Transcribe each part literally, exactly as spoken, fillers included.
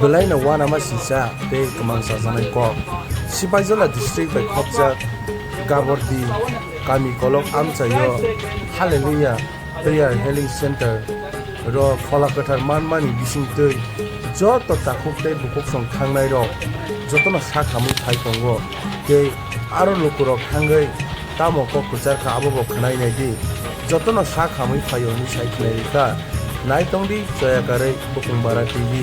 Belaino uanama sisa tei kwmang chajaknai kok. Sipaijola district bai khopjak Gabordi kami kolok amchaio Hallelujah Prayer Healing Center ro Phola Kwthar manmani bisingtwi joto takhuk tei bukhuksong thangnai rok jotono sak hamwi phai tongo tei aro lukurok thangwi tamo kok kwchar kha abo bo khwnai nai di. Jotono sak hamwi phaio hwnwi sai khwnai rikha. Nai tong di Choya Karwi Bukung Bara T V.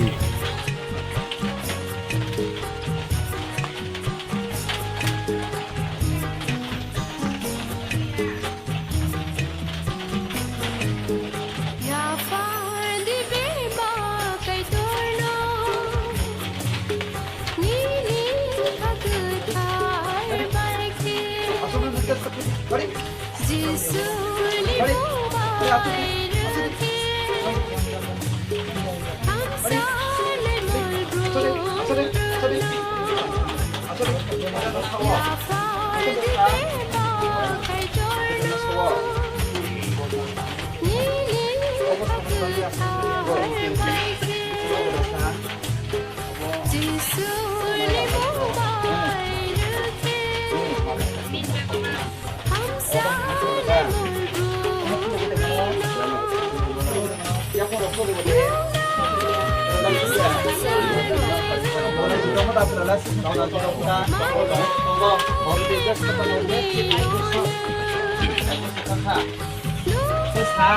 Sa,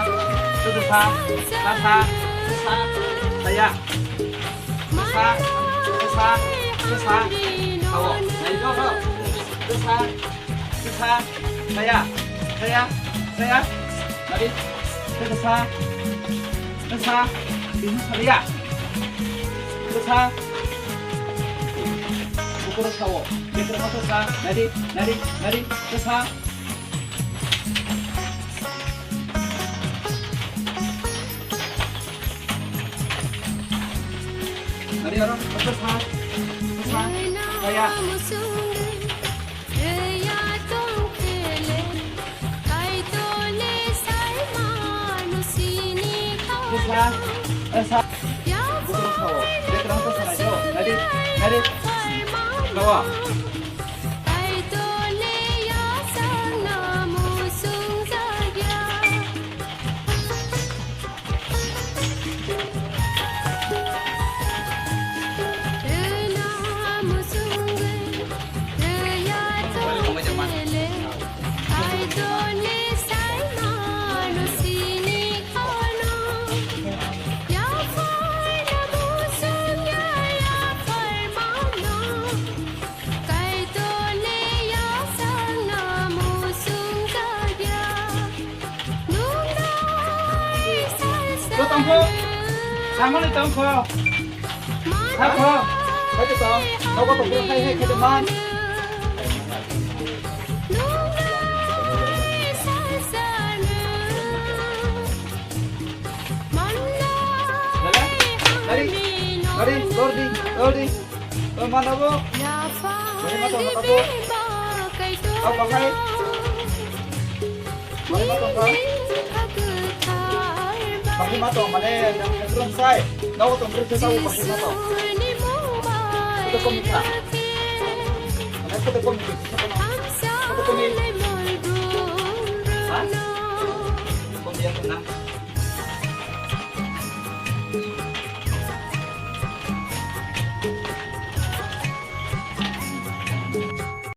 sa, sa, sa, saya. Sa, sa, sa, sa. Awo, nai jo, sa. Sa, sa, saya, saya, saya. Mari. Sa, sa, sa, sa. Ini saya. Sa. Buku sa, wo. Buku sa, sa. Nari, nari, nari. Sa. Nari, aro, aro, sa, sa, saya. Sa, eh, sa. Bukan sa, wo. Dia terang sa, sa, yo. Nari, nari. Bawa. Tongkho. Samani tongkho. Sakho. Khaito tong. Nogo tongkho khai khai khaito man. Lale. Lari. Lari. Lordi. Lordi. Tong mana bo? Bahai ma tong mana bo? Tau bahai. Bahai ma tong ba? Bahai ma tong mane yang belum sai. Kau tong belum sai, bahai ma tong. Kau tong komik na. Mana kau tong komik? Kau tong komik.